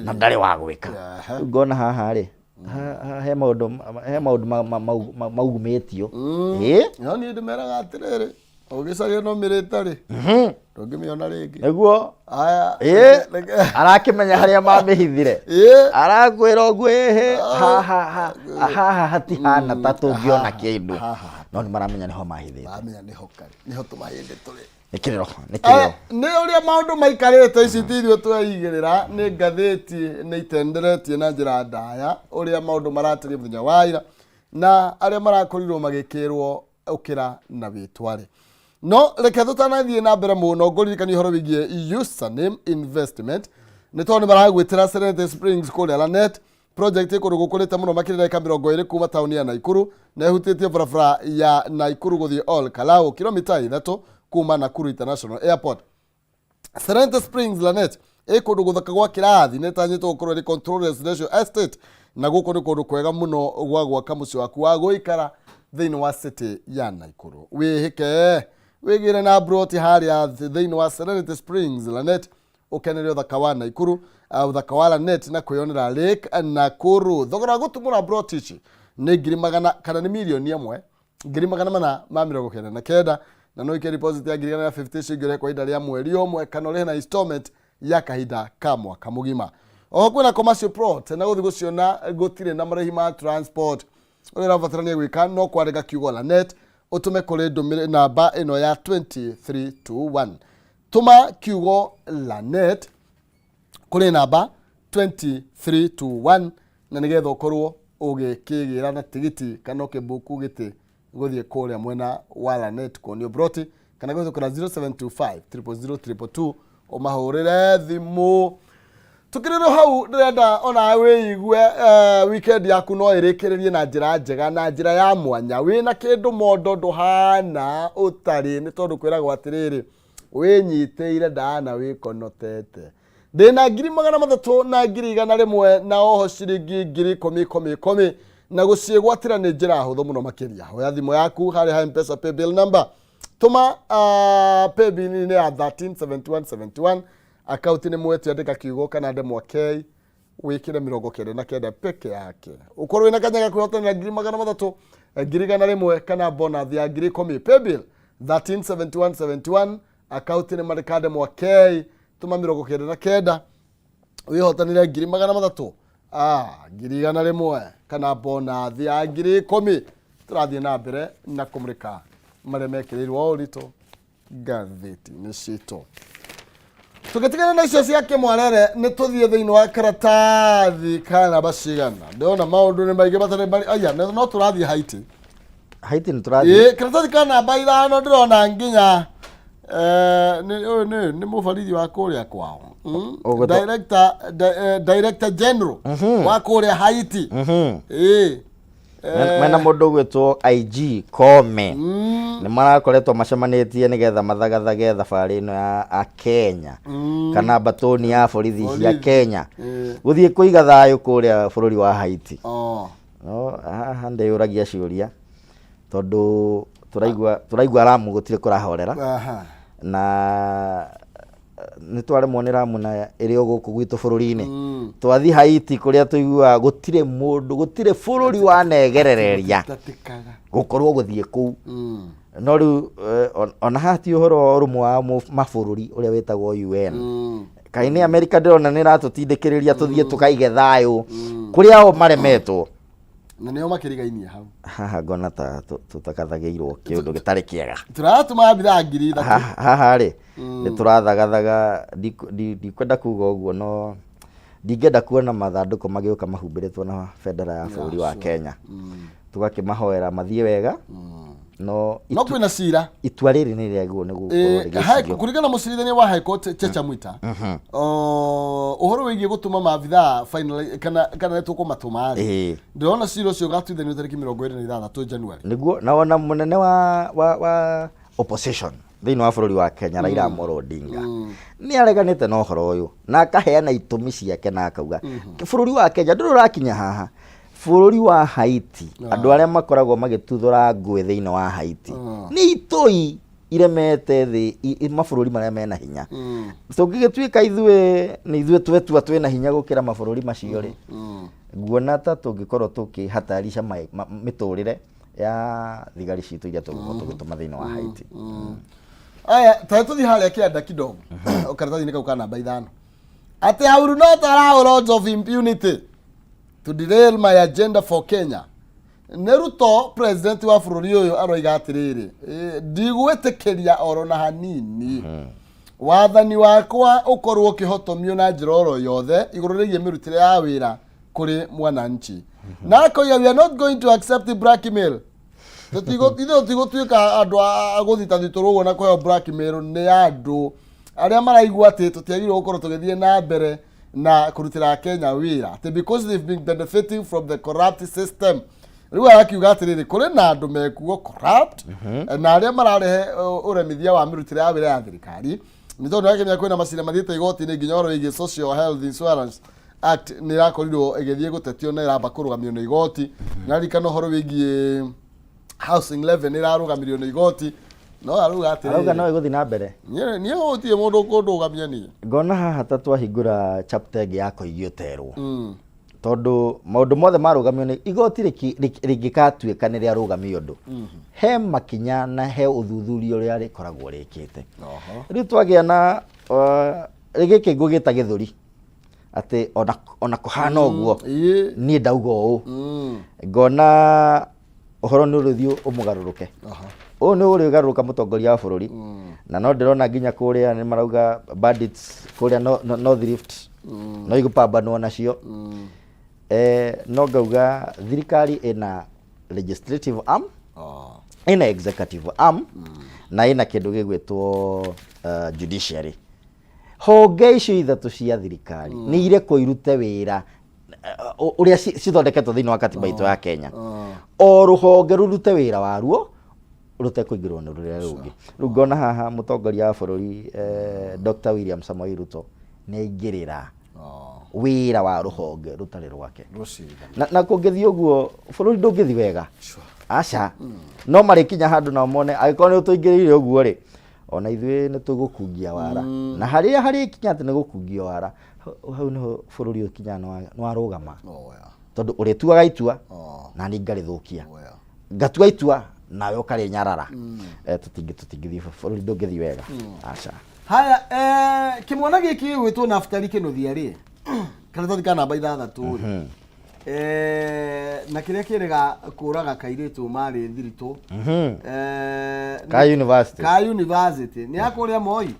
na ndarĩ wa gwĩka. Rĩu ngona haha rĩ he maũndũ maugumĩtio. Ĩ No niĩ ndĩmeraga atĩrĩrĩ, ũgĩcaria no mĩrĩte rĩ, ndũngĩmĩona rĩngĩ. Nĩguo. Aya. Ĩ arakĩmenya harĩa mamĩhithire. Arakwĩra ũguo, ĩhĩ haha haha hatihana ta tũngĩona kĩndũ, no nĩ maramenya nĩho mahithĩte. Maramenya nĩho karĩ, nĩho tũmahĩndĩ tũrĩ. Nĩ kĩrĩro, nĩ kĩrĩro. Nĩ ũrĩa maũndũ maikarĩte, ici ti ithuĩ tweigĩrĩra, nĩ ngathĩti nĩ itenderetie na njĩra ndaya ũrĩa maũndũ maratĩria mũthenya wa ira na arĩa marakorirwo magĩkĩrwo ũkĩra na wĩtware. No reke tũtanathiĩ na mbere mũno, ngũririkania ũhoro wĩgiĩ username investment, nĩ tondũ nĩ maragwĩtĩra Serenity Springs kũrĩa Lanet project ĩ kũndũ gũkũrĩte mũno makĩria ndagĩka 20 kuma taũni ya Naikuru na ĩhutĩtie barabara ya Naikuru gũthiĩ Ol Kalou, kilomita 3 kuma Nakuru International Airport. Serenity Springs Lanet ĩ kũndũ gũthaka gwa kĩrathi na ĩtanyĩtwo gũkorwo ĩrĩ controlled residential estate, na gũkũ nĩ kũndũ kwega mũno gwa gwaka mũciĩ waku wa gũikara thĩinĩ wa city ya Naikuru. Wĩhĩke wĩgĩre na broti harĩa thĩinĩ wa Serenity Springs Lanet, ũkenere ũthaka wa Naikuru, ũthaka wa Lanet na kwĩyonera Lake Nakuru. Thogora wa gũtumũra broti ici nĩ ngiri magana kana nĩ mirioni 1 ngiri 499, na no ike deposit ya ngiri 150 cingĩre kwa ihinda rĩa mweri ũmwe kana ũrĩhe na installment ya kahinda ka mwaka mũgima. Oho kwĩna commercial plot na gũthiĩ gũciona gũtirĩ na marĩhi ma transport. Ũrĩa ũrabatarania gwĩka no kwandĩka kiugo Lanet ũtũme kũrĩ ndũmĩrĩri namba ĩno ya 2321. Tũma kiugo Lanet kũrĩ namba 2321 na nĩgetha ũkorwo ũgĩkĩgĩra na tigiti kana ũkĩmbuku gĩtĩ gũthiĩ kũrĩa mwena wa Lanet kuonio broti, kana kũhĩtũkĩra 0725 000 222 ũmahũrĩre thimũ. Tukĩrĩrwo hau, ndĩrenda ona wĩigue weekend yaku no ĩrĩkĩrĩrie na njĩra njega na njĩra ya mwanya, wĩna kĩndũ mondo ndũhana ũtarĩ, nĩ tondũ kwĩragwo atĩrĩrĩ, wĩnyitĩire ndana wĩkonotete. Ndĩna 300,000 na 100,000 na oho ciringi ngiri ikũmi ikũmi ikũmi, na gũciĩgwatĩra nĩ njĩra hũthũ mũno makĩria. Oya thimũ yaku harĩa ha M-Pesa paybill number, tũma paybill-inĩ ya 137171, akaunti nĩ mwetio, andĩka kiugo kana ndemwa K, wĩkĩre 99 peke yake, ũkorwo wĩna kanya ga kwĩhotanĩra 300,000, 100,000 kana bonus ya ngiri ikũmi. Paybill 137171, akaunti nĩ marĩka ndemwa K, tũma 99 wĩhotanĩre 300,000, 100,000 kana bonus ya ngiri ikũmi. Tũrathiĩ na mbere na kũmũrĩka marĩa mekĩrĩirwo ũritũ ngathĩti-inĩ citũ. Tũgĩtigana na icio cia kĩmwarere, nĩ tũthiĩ thĩinĩ wa karatathi ka namba cigana? Ndĩrona maũndũ nĩ maingĩ matarĩ mari aya, no tũrathiĩ Haiti. Haiti nĩ tũrathiĩ. Ĩ karatathi ka namba 5, ndĩrona nginya ũyũ nĩ mũbarithi wa kũrĩa kwao. Director general wa kũrĩa Haiti. Ĩ Mena mũndũ ũgwĩtwo IG Kome nĩ marakoretwo macemanĩtie nĩgetha mathagathage thabarĩ ĩno ya Akenya kana mbatũni ya borithi cia Kenya gũthiĩ kũiga thayũ kũrĩa bũrũri wa Haiti. No haha ndĩyũragia ciũria tondũ tũraigua Ramu gũtirĩ kũrahorera na nĩ twaremwo nĩ Ramu na ĩrĩ o gũkũ gwitũ bũrũri-inĩ. Twathiĩ Haiti kũrĩa tũiguaga gũtirĩ mũndũ, gũtirĩ bũrũri wanegerereria gũkorwo gũthiĩ kũu. No rĩu ona haha ti ũhoro wa ũrũmwe wa mabũrũri ũrĩa wĩtagwo UN. Kaĩ nĩ Amerika ndĩrona nĩ ĩratũtindĩkĩrĩria tũthiĩ tũkaige thayũ kũrĩa o maremetwo. Na nĩo makĩrigainie hau. Haha ngona ta tũtagathagĩirwo kĩũndũ gĩtarĩ kĩega. Tũratũma mbithaa 3,000. Haha rĩ nĩ tũrathagathaga, ndikwenda kuga ũguo, no ndingĩenda kuona mathandũkũ magĩũka mahumbĩrĩtwo na bendera ya bũrũri wa Kenya. Tũgakĩmahoera mathiĩ wega, no No kwĩna cira. Itua rĩrĩ nĩ rĩagĩrĩirwo nĩ gũkorwo rĩgĩcirio. Kũringana na mũcirithania wa High Court Chacha Mwita, ũhoro wĩgiĩ gũtũma maabithaa final kana nĩ tũkũmatũma rĩ, ndĩrona cira ũcio ũgatuithanio tarĩki 26 January. Nĩguo, na ona mũnene wa opposition thĩinĩ wa bũrũri wa Kenya, Raila Amolo Odinga, nĩ areganĩte na ũhoro ũyũ na akaheana itũmi ciake na akauga bũrũri wa Kenya ndũrĩ ũrakinya haha. Bũrũri wa Haiti, andũ arĩa makoragwo magĩtuthũra ngũĩ thĩinĩ wa Haiti nĩ itũi iremete thĩ mabũrũri marĩa mena hinya. Tũngĩgĩtuĩka ithuĩ nĩ ithuĩ twetua twĩna hinya gũkĩra mabũrũri macio rĩ, nguona ta tũngĩkorwo tũkĩhatarisha mĩtũrĩre ya thigari citũ iria tũgũkorwo tũgĩtũma thĩinĩ wa Haiti. Aya, ta tũthiĩ harĩa kĩanda kidogo, karatathi-inĩ kau ka namba 5, atĩ I will not allow laws of impunity to derail my agenda for Kenya. Nĩ Ruto, president wa bũrũri ũyũ, aroiga atĩrĩrĩ, ndigwĩtĩkĩria oro na hanini wathani wakwa ũkorwo ũkĩhotomio na njĩra oro yothe igũrũ rĩgiĩ mĩrutĩre ya wĩra kũrĩ mwananchi, na akoiga we are not going to accept blackmail. Ithuĩ tũtigũtuĩka andũ a gũthitathitũrwo ũguo na kũheo blackmail nĩ andũ arĩa maraigua atĩ tũtiagĩrĩirwo gũkorwo tũgĩthiĩ na mbere na kũrutĩra Kenya wĩra, atĩ because they've been benefiting from the corrupt system. Rĩu arakiuga atĩrĩrĩ, kũrĩ na andũ mekuo corrupt na arĩa mararehe ũremithia wa mĩrutĩre ya wĩra ya thirikari, nĩ tondũ akĩmenya kwĩna macira mathiĩte igoti-inĩ, nginya ũhoro wĩgiĩ Social Health Insurance Act nĩ ĩrakorirwo ĩgĩthiĩ gũtetio na ĩramba kũrũgamio nĩ igoti. Naririkana ũhoro wĩgiĩ housing levy nĩ ĩrarũgamirio nĩ igoti, no arauga Arauga no atĩrĩrĩ, ĩgũthiĩ na mbere. Niĩ gũtirĩ mũndũ ũkũndũgamia niĩ. Ngona haha ta twahingũra chapter ĩngĩ ya koigi ũterwo, tondũ maũndũ mothe marũgamio nĩ igoti, rĩngĩgatuĩka nĩ rĩarũgamia ũndũ, he makinya na he ũthuthuria ũrĩa rĩkoragwo rĩkĩte. Rĩu twagĩa na gĩkĩ ngũgĩta gĩthũri atĩ ona kũhana ũguo, niĩ ndauga ũũ, ngona ũhoro nĩ ũrĩthiĩ ũmũgarũrũke. Ũyũ nĩ ũrĩgarũrũka mũtongoria wa bũrũri, na no ndĩrona nginya kũrĩa nĩ marauga bandits kũrĩa North Rift no igũpambanwo nacio. No ngauga thirikari ĩna legislative arm, ĩna executive arm, na ĩna kĩndũ gĩgwĩtwo judiciary. Honge icio ithatũ cia thirikari nĩ irekwo irute wĩra ũrĩa cithondeketwo thĩinĩ wa katiba itũ ya Kenya. O rũhonge rũrute wĩra waruo rũtekũingĩrwo nĩ rũrĩa rũngĩ. Rĩu ngona haha mũtongoria wa bũrũri, Dr. William Samoei Ruto, nĩ aingĩrĩra wĩra wa rũhonge rũtarĩ rwake. Rũcirithania. Na kũngĩthiĩ ũguo bũrũri ndũngĩthiĩ wega. Aca, no marĩkinya handũ nao mone angĩkorwo nĩ ũtũingĩrĩire ũguo rĩ, ona ithuĩ nĩ tũgũkungia wara, na harĩa harĩkinya atĩ nĩ gũkungia wara, hau nĩho bũrũri ũkinyaga nĩ warũgama, tondũ ũrĩtuaga itua na niĩ ngarĩthũkia, ngatua itua nawe ũkarĩnyarara. Tũtingĩthiĩ, bũrũri ndũngĩthiĩ wega, aca. Haya, kĩmwana gĩkĩ gĩgwĩtwo Naftali Kĩnuthia rĩ, karatathi ka namba 6 rĩ, na kĩrĩa kĩrĩga kũraga kairĩtu marĩ thiritũ Ka university. Ka university, nĩ ya kũrĩa Moi.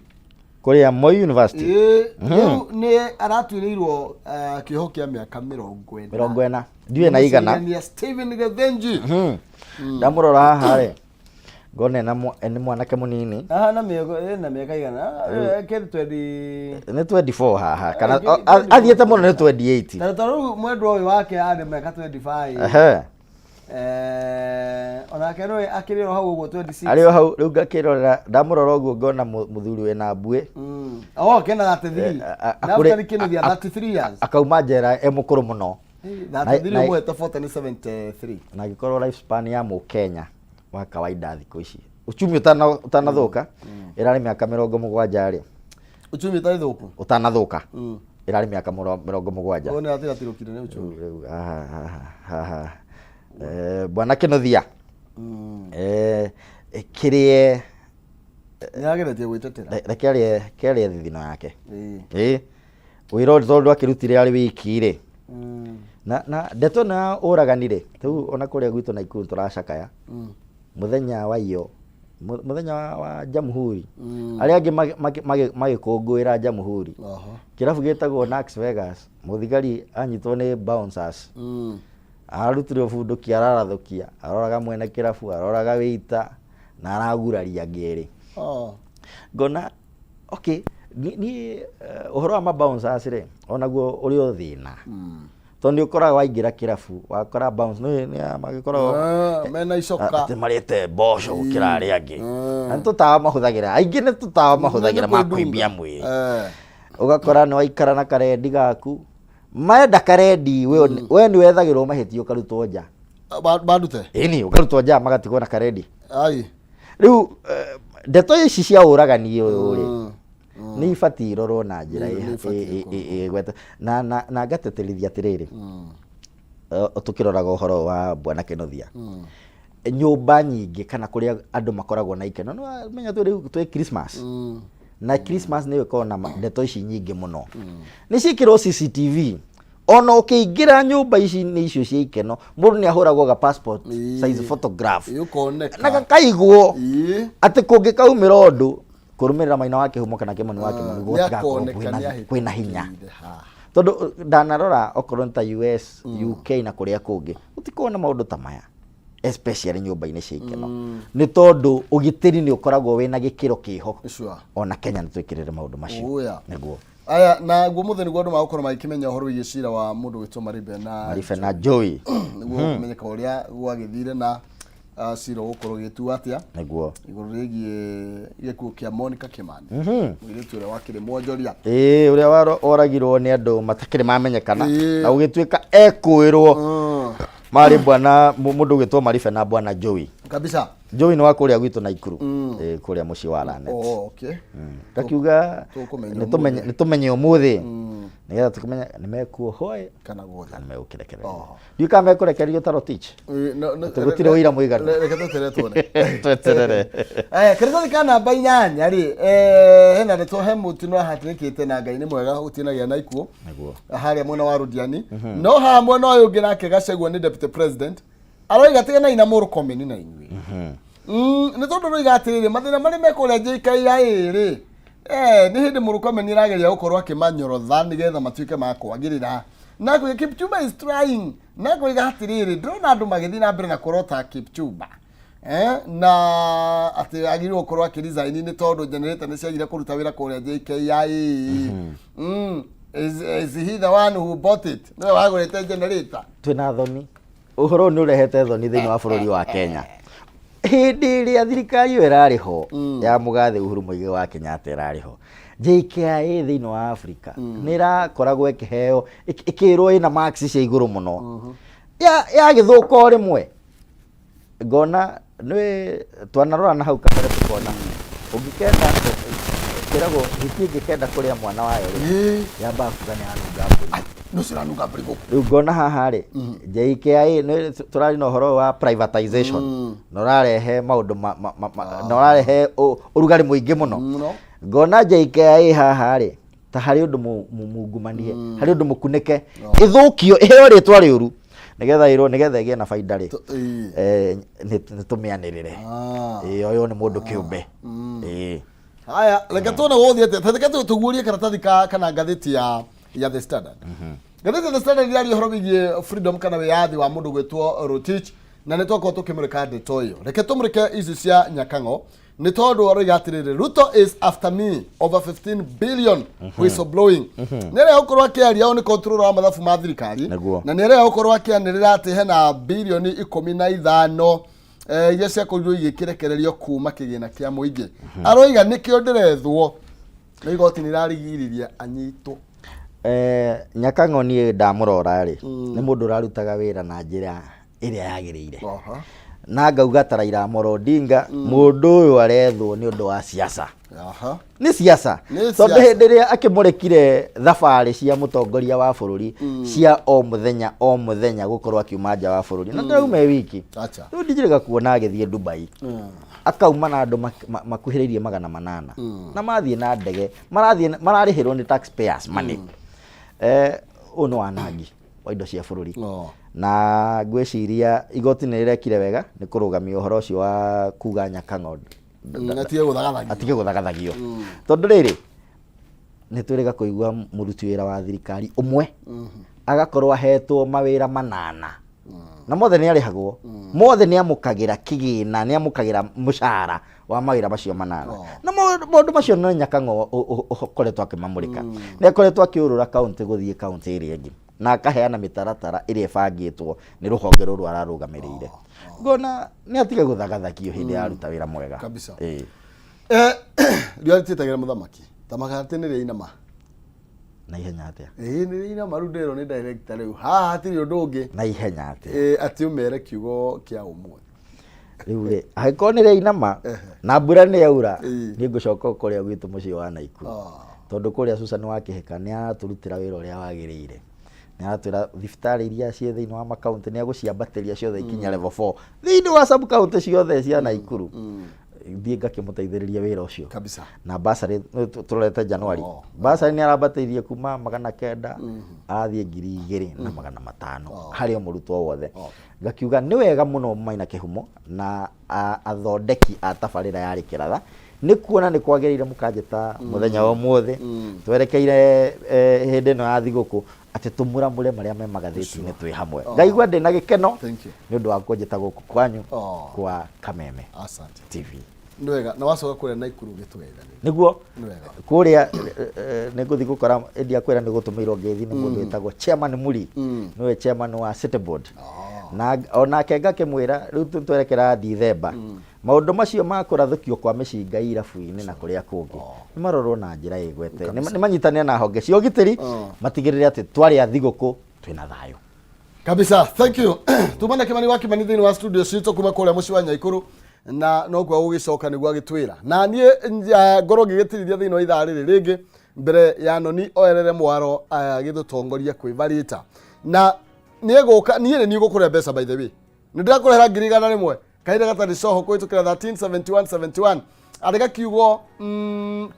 Kũrĩa Moi University. Ĩĩ, rĩu nĩ aratuĩrĩirwo kĩoho kĩa mĩaka 40. 40, ndiũĩ na igana. Mũcirithania Stephen Githinji. Ndamũrora haha rĩ, ngona nĩ mwanake mũnini. Ahana ena mĩaka igana kĩndũ 20. Nĩ 24 haha kana 24. Athiĩte mũno nĩ 28. Ta rĩu mwendwa ũyũ wake arĩ mĩaka 25. Onake nĩwe akĩrĩ o hau ũguo 26. Arĩ o hau. Rĩu ngakĩrorera, ndamũrora ũguo ngona mũthuri wĩna mbuĩ. Oh, kena 33. Naftali Kĩnuthia, 33 years. Akauma njera e mũkũrũ mũno. 33. Ũmũhete 40 nĩ 73. Na angĩkorwo life span ya mũkenya wa kawaida thikũ ici, uchumi ũtanathũka, ĩrarĩ mĩaka 70 rĩ, Uchumi ũtarĩ thũku. Ũtanathũka ĩrarĩ mĩaka 70. Ũyũ nĩ atigatirũkire nĩ uchumi. Rĩu haha haha haha bwana Kĩnuthia, kĩrĩe. Nĩ ageretie gwĩtetera. Reke arĩe, kĩarĩe thithino yake. Ĩ wĩra ũyũ tondũ akĩrutire arĩ wiki rĩ, na ndeto ĩno ya ũragani rĩ, rĩu ona kũrĩa gwitũ Naikuru tũracakaya mũthenya wa iyo, mũthenya wa Jamhuri, arĩa angĩ magĩkũngũĩra Jamhuri, kĩrabu gĩtagwo Nax Vegas, mũthigari anyitwo nĩ bouncers. Ararutire ũbundũki ararathũkia, aroraga mwene kĩrabu, aroraga wĩita na araguraria angĩ erĩ. Ngona okay, niĩ ũhoro wa ma bouncers rĩ, onaguo ũrĩ o thĩna. Tondũ nĩ ũkoraga waingĩra kĩrabu, wakora bounce nĩ magĩkoragwo Mena icoka. Atĩ marĩte mboco gũkĩra arĩa angĩ. Na nĩ tũtawa mahũthagĩra, aingĩ nĩ tũtawa mahũthagĩra ma kũimbia mwĩrĩ. Ũgakora nĩ waikara na karendi gaku, menda karendi we we nĩ wethagĩrwo mahĩtia ũkarutwo nja. Bandute? Ĩni, ũkarutwo nja magatigwo na karendi. Ai. Rĩu ndeto ici cia ũragani ũyũ rĩ, nĩ ibatiĩ irorwo na njĩra Nĩ ibatiĩ ĩgwete na ngatĩtĩrithia atĩrĩrĩ, tũkĩroraga ũhoro wa Bwana Kĩnuthia, nyũmba nyingĩ kana kũrĩa andũ makoragwo na ikeno, nĩ wamenya twĩ rĩu twĩ Christmas, na Christmas nĩyo ĩkoragwo na ndeto ici nyingĩ mũno, nĩ ciĩkĩrwo CCTV. Ona ũkĩingĩra nyũmba ici nĩ icio cia ikeno, mũndũ nĩ ahũragwo ga passport size photograph Ũkoneka. na gakaigwo atĩ kũngĩkaumĩra ũndũ kũrũmĩrĩra maina wa kĩhumo kana kĩmoni wa kĩmoni gũtigakorwo kwĩna hinya. Tondũ ndanarora okorwo nĩ ta US, UK na kũrĩa kũngĩ, gũtikoragwo na maũndũ ta maya, especially nyũmba-inĩ cia ikeno. Nĩ tondũ ũgitĩri nĩ ũkoragwo wĩna gĩkĩro kĩho. Ona Kenya nĩ twĩkĩrĩre maũndũ macio. Nĩguo. Aya, na guo mũthĩ nĩguo andũ magũkorwo magĩkĩmenya ũhoro wĩgiĩ cira wa mũndũ gwĩtwo Maribe na Maribe na Joey. Nĩguo kũmenyeka ũrĩa gwagĩthire na cira ũgũkorwo ũgĩtuo atĩa. Nĩguo. Igũrũ rĩgiĩ gĩkuũ kĩa Monica Kimani. Mũirĩtu ũrĩa wakĩrĩ mwonjoria. Ĩĩ, ũrĩa woragirwo nĩ andũ matakĩrĩ mamenyekana. Na gũgĩtuĩka ekũĩrwo. Marĩ bwana mũndũ ũgwĩtwo Maribe na bwana Joey. Kabisa. Joey nĩ wa kũrĩa gwitũ Naikuru. Ĩĩ, kũrĩa mũciĩ wa Lanet. Oh, okay. Ngakiuga Tũkũmenya nĩ tũmenye ũmũthĩ. Nĩgetha tũkĩmenye nĩ mekuohwo ĩ, Kana guothe. kana nĩ megũkĩrekererio. Ndiũĩ kana mekũrekererio ta Rotich. Atĩ gũtirĩ ũira mũiganu. Reke tweterere tuone. Tweterere. Aya, karatathi ka namba 8 rĩ, hena ndeto he mũtino ahatĩrĩkĩte na Ngai nĩ mwega gũtinagĩa na ikuũ. Nĩguo. Harĩa mwena wa Rudiani. No haha mwena ũyũ ũngĩ nake Gachagua nĩ deputy president. Aroiga tiganai na Murkomen na inyuĩ. Nĩ tondũ roiga atĩrĩrĩ, mathĩna marĩa me kũrĩa JKIA rĩ, nĩ hĩndĩ Murkomen arageria gũkorwo akĩmanyorotha nĩgetha matuĩke ma kwagĩrĩra. Na kuiga Kipchumba is trying. Na kuiga atĩrĩrĩ, ndĩrona andũ magĩthiĩ na mbere na kũrota Kipchumba. Na atĩ agĩrĩirwo gũkorwo akĩresign nĩ tondũ generator nĩ ciagire kũruta wĩra kũrĩa JKIA. Is he the one who bought it? Nĩwe wagũrĩte generator. Twĩna thoni. Ũhoro ũyũ nĩ ũrehete thoni thĩinĩ wa bũrũri wa Kenya. Hĩndĩ ĩrĩa thirikari ĩyo ĩrarĩ ho ya mũgathe Uhuru Muigai wa Kenyatta ĩrarĩ ho, JKIA thĩinĩ wa Africa nĩ ĩrakoragwo ĩkĩheo, ĩkĩrwo ĩna marks cia igũrũ mũno. Yagĩthũka o rĩmwe, ngona nĩ twanarora na hau kabere tũkona ũngĩkenda kĩragwo hiti ĩngĩkenda kũrĩa mwana wayo rĩ, yambaga kuga nĩ yanunga mbũri. Nĩ ũcio ũranunga mbũri gũkũ. Rĩu ngona haha rĩ, JKIA nĩ tũrarĩ na ũhoro wa privatization na ũrarehe maũndũ na ũrarehe ũrugarĩ mũingĩ mũno. Mũno. Ngona JKIA haha rĩ, ta harĩ ũndũ mungumanie, harĩ ũndũ mũkunĩke, ĩthũkio, ĩheo rĩtwa rĩũru nĩgetha ĩrwo, nĩgetha ĩgĩe na baida rĩ, nĩ tũmĩanĩrĩre. Ĩĩ, ũyũ nĩ mũndũ kĩũmbe. Ĩĩ. Haya, reke tuone gũgũthiĩ atĩa. Reke tũguũrie karatathi ka kana ngathĩti ya The Standard. Ngathĩti ya The Standard ĩraria ũhoro wĩgiĩ freedom kana wĩyathi wa mũndũ gwĩtwo Rotich, na nĩ twakorwo tũkĩmũrĩka ndeto ĩyo. Reke tũmũrĩke ici cia Nyakang'o nĩ tondũ aroiga atĩrĩrĩ, Ruto is after me over 15 billion whistleblowing. Nĩ arĩa gũkorwo akĩaria ũyũ nĩ controller wa mathabu ma thirikari, na nĩ arĩa gũkorwo akĩanĩrĩra atĩ hena bilioni 15 iria ciakorirwo igĩkĩrekererio kuma kĩgĩna kĩa mũingĩ. Aroiga nĩkĩo ndĩrethwo na igoti nĩ rarigiriria anyitwo. Nyakang'o niĩ ndamũrora rĩ, nĩ mũndũ ũrarutaga wĩra na njĩra ĩrĩa yagĩrĩire. Na ngauga ta Raila Amolo Odinga, mũndũ ũyũ arethwo nĩ ũndũ wa siasa. Nĩ siasa. Nĩ Tondũ siasa. hĩndĩ ĩrĩa akĩmũrĩkire thabarĩ cia mũtongoria wa bũrũri cia o mũthenya o mũthenya gũkorwo akiuma nja wa bũrũri, na ndĩrauma ĩ wiki. Rĩu ndinjĩrĩga kuona agĩthiĩ Dubai. Akauma na andũ makuhĩrĩirie 800. Na mathiĩ na ndege, mararĩhĩrwo nĩ taxpayers money. Ũyũ nĩ wanangi wa indo cia bũrũri. Na ngwĩciria igoti nĩ rĩrekire wega nĩ kũrũgamia ũhoro ũcio wa kuga Nyakang'o Atige gũthagathagio. Atige gũthagathagio. Tondũ rĩrĩ, nĩ twĩrĩga kũigua mũruti wĩra wa thirikari ũmwe agakorwo ahetwo mawĩra manana. Na mothe nĩ arĩhagwo, mothe nĩ amũkagĩra kĩgĩna, nĩ amũkagĩra mũcara wa mawĩra macio 8. Na maũndũ macio no Nyakang'o ũkoretwo akĩmamũrĩka. Nĩ akoretwo akĩũrũra kaũntĩ gũthiĩ kaũntĩ ĩrĩa ĩngĩ na akaheana mĩtaratara ĩrĩa ĩbangĩtwo nĩ rũhonge rũrũ ararũgamĩrĩire. Ngona nĩ atige gũthagathakio hĩndĩ ya aruta wĩra mwega. Kabisa. Ĩĩ. Riũa rĩtiĩtagĩra mũthamaki ta magatĩ nĩ rĩainama. Na ihenya atĩa? Ĩĩ, nĩ rĩainama rĩu ndĩrwo nĩ director rĩu haha hatirĩ ũndũ ũngĩ. Na ihenya atĩa? Ĩĩ, atĩ ũmere kiugo kĩa ũmũthĩ. Rĩu rĩ, angĩkorwo nĩ rĩainama na mbura nĩ yaura, Ĩĩ. niĩ ngũcoka kũrĩa gwitũ mũciĩ wa Naikuru. Tondũ kũrĩa Susan wa Kĩhĩka nĩ aratũrutĩra wĩra ũrĩa wagĩrĩire. Nĩ aratwĩra thibitarĩ iria ciĩ thĩinĩ wa makaũntĩ nĩ egũciambatĩria ciothe ikinya level 4 thĩinĩ wa sub county ciothe cia Naikuru. Thiĩ ngakĩmũteithĩrĩria wĩra ũcio. Kabisa. Na basarĩ tũrorete January. Basarĩ nĩ arambatĩirie kuma 900 arathiĩ 2500 harĩ o mũrutwo wothe. Ngakiuga nĩ wega mũno Maina Kĩhumo na athondeki a tabarĩra ya Rĩkĩratha nĩ kuona nĩ kwagĩrĩire mũkanjĩta mũthenya wa ũmũthĩ twerekeire hĩndĩ ĩno ya thigũkũ atĩ tũmũramũre marĩa me magathĩti-inĩ twĩ hamwe. Ngaigua ndĩ na gĩkeno Thank you. nĩ ũndũ wa kũnjĩta gũkũ kwanyu kwa Kameme Asante. TV. Nĩ wega na wacoka kũrĩa Naikuru gĩtũgeithanie. Nĩguo Nĩ wega. kũrĩa nĩ ngũthiĩ gũkora ĩndi akwĩra nĩ gũtũmĩirwo ngeithi nĩ mũndũ wĩtagwo chairman Muri, nĩwe chairman wa City Board. Na onake ngakĩmwĩra rĩu twerekera Dithemba maũndũ macio ma kũrathũkio kwa mĩcinga irabu-inĩ na kũrĩa kũngĩ nĩ marorwo na njĩra ĩgwete, nĩ manyitanĩre na honge cia ũgitĩri matigĩrĩre atĩ twarĩa thigũkũ twĩna thayũ. Kabisa, thank you. Tumana Kimani wa Kimani thĩinĩ wa studio citũ kuma kũrĩa mũciĩ wa Nyaikuru na nokuo gũgĩcoka nĩguo agĩtwĩra na niĩ ngorwo ngĩgĩtirithia thĩinĩ wa ithaa rĩrĩ rĩngĩ mbere ya noni oerere mwaro agĩtũtongoria kwĩ Varita na niĩ gũka niĩ nĩ niĩ gũkũrĩa mbeca. By the way, nĩ ndĩrakũrehera 100,000 kahinda gatarĩ coho kũhĩtũkĩra 137171 andĩka kiugo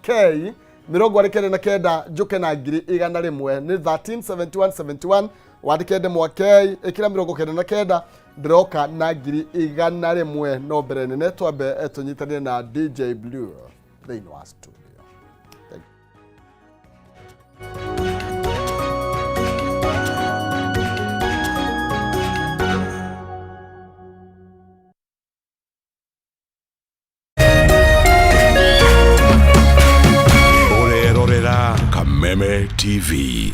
K 49 njũke na 100,000. Nĩ 137171, wandĩke ndemwa K, ĩkĩra 99, ndĩroka na 100,000. No mbere nene twambe tũnyitanĩre na DJ Blue thĩinĩ wa studio. Thank you. Ũrerorera Kameme TV.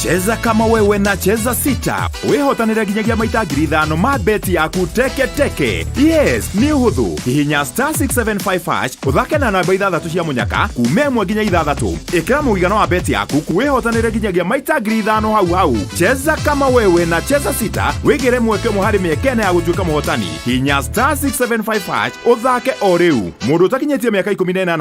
Cheza kama wewe na Cheza Sita wĩhotanĩre nginyagia maita 5,000 ma beti yaku teke teke. Yes, nĩ ũhũthũ. Hihinya star 675 hash, ũthake na namba ithathatũ cia mũnyaka kuma 1 nginya 6. Ĩkĩra mũigana wa beti yaku wĩhotanĩre nginyagia maita 5,000 hau hau. Cheza kama wewe na Cheza Sita, wĩgĩre mweke ũmwe harĩ mĩeke 4 ya gũtuĩka mũhotani. Hihinya star 675 hash ũthake o rĩu. Mũndũ ũtakinyĩtie mĩaka 18.